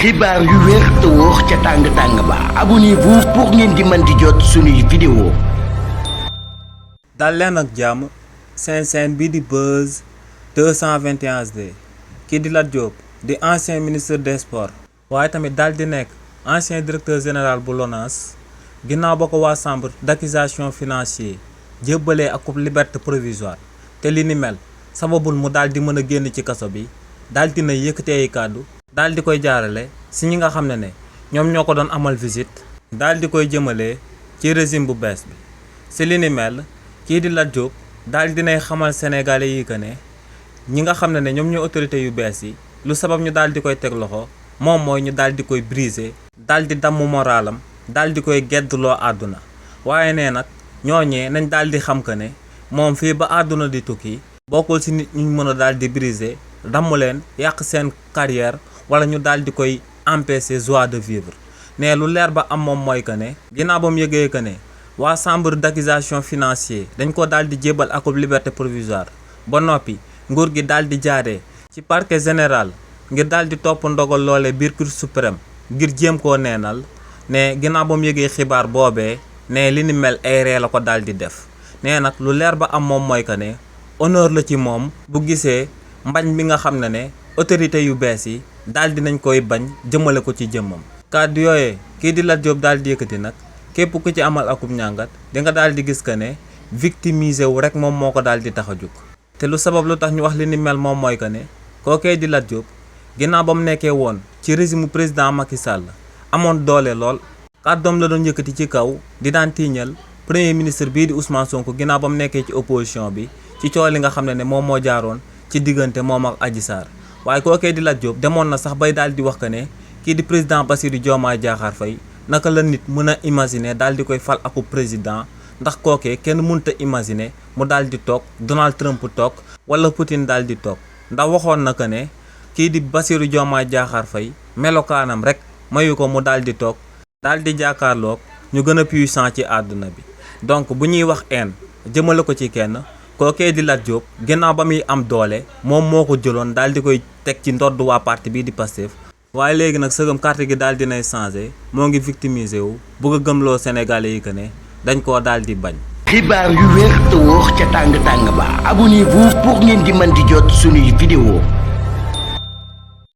xibaar yu wér te wóor ca tàng ba abonnez-vous pour ngeen di mën di jot suñuy vidéo. dal leen ak jàmm seen bii di Buzz 221 HD kii di Lat Diop di ancien ministre des sports waaye tamit daal di nekk ancien directeur général bu LONASE ginnaaw ba ko waa chambre d'accusation financier jébbalee ak liberté provisoire te li ni mel sababul mu daal di mën a génn ci kaso bi daal di na yëkkati ay kàddu daal di koy jaarale si ñi nga xam ne ñoom ñoo ko doon amal visite daal di koy jëmalee ci régime bu bees bi si li ni mel kii di Lat Diop daal dinay xamal sénégalais yi que ne ñi nga xam ne ñoom ñooy autorités yu bees yi lu sabab ñu daal di koy teg loxo moom mooy ñu daal di koy briser daal di damm moralam daal di koy geddloo àdduna waaye nee nag ñooñee nañ daal di xam que ne moom fii ba àdduna di tukki bokkul si nit ñu mën a daal di briser damm leen yàq seen carrière wala ñu daal di koy empêcher joie de vivre ne lu leer ba am moom mooy que ne ginnaaw ba mu yëgee que ne waa chambre d'accusation financier dañ ko daal di jébal ak liberté provisoire ba noppi nguur gi daal di jaaree ci parquet général ngir daal di topp ndogal loole biir Cour suprême ngir jéem koo neenal ne ginnaaw ba mu yëgee xibaar boobee ne li ni mel ay ree la ko daal di def nee nag lu leer ba am moom mooy que ne honneur la ci moom bu gisee mbañ bi nga xam ne autorité yu bees yi daal di nañ koy bañ jëmale ko ci jëmmam kàddu yooyee kii di Lat Diop daal di yëkkati nag képp ku ci amal akub ñàngat di nga daal di gis que ne victimiser wu rek moom moo ko daal di tax a jóg te lu sabab lu tax ñu wax li ni mel moom mooy que ne kookee di Lat Diop ginnaaw ba mu nekkee woon ci régime président Macky Sall amoon doole lool kàddoom la doon yëkkati ci kaw di daan tiiñal premier ministre bii di Ousmane Sonko ginnaaw ba mu nekkee ci opposition bi ci coow li nga xam ne moom moo jaaroon ci diggante moom ak Adji Sarr waaye kookee di Lat Diop demoon na sax bay daal di wax que ne kii di président Bassirou Diomaye Diakhar Faye naka la nit mën a imaginer daal di koy fal aku président ndax kookee kenn mënut a imaginer mu daal di toog Donald Trump toog wala Poutine daal di toog ndax waxoon na que ne kii di Bassirou Diomaye Diakhar Faye melokaanam rek mayu ko mu daal di toog daal di jàkkaarloog ñu gën a puissant ci àdduna bi donc bu ñuy wax haine jëmale ko ci kenn kookee di Lat Diop ginnaaw ba muy am doole moom moo ko jëloon daal di koy teg ci ndodd waa parti bii di Pastef waaye léegi nag sëgam carte gi daal dinay changé moo ngi victimisé wu bëgg a gëmloo Sénégalais yi que ne dañ koo daal di bañ. xibaar yu wér te wóor ca tàng ba abonnez-vous pour ngeen di mën di jot suñuy vidéo.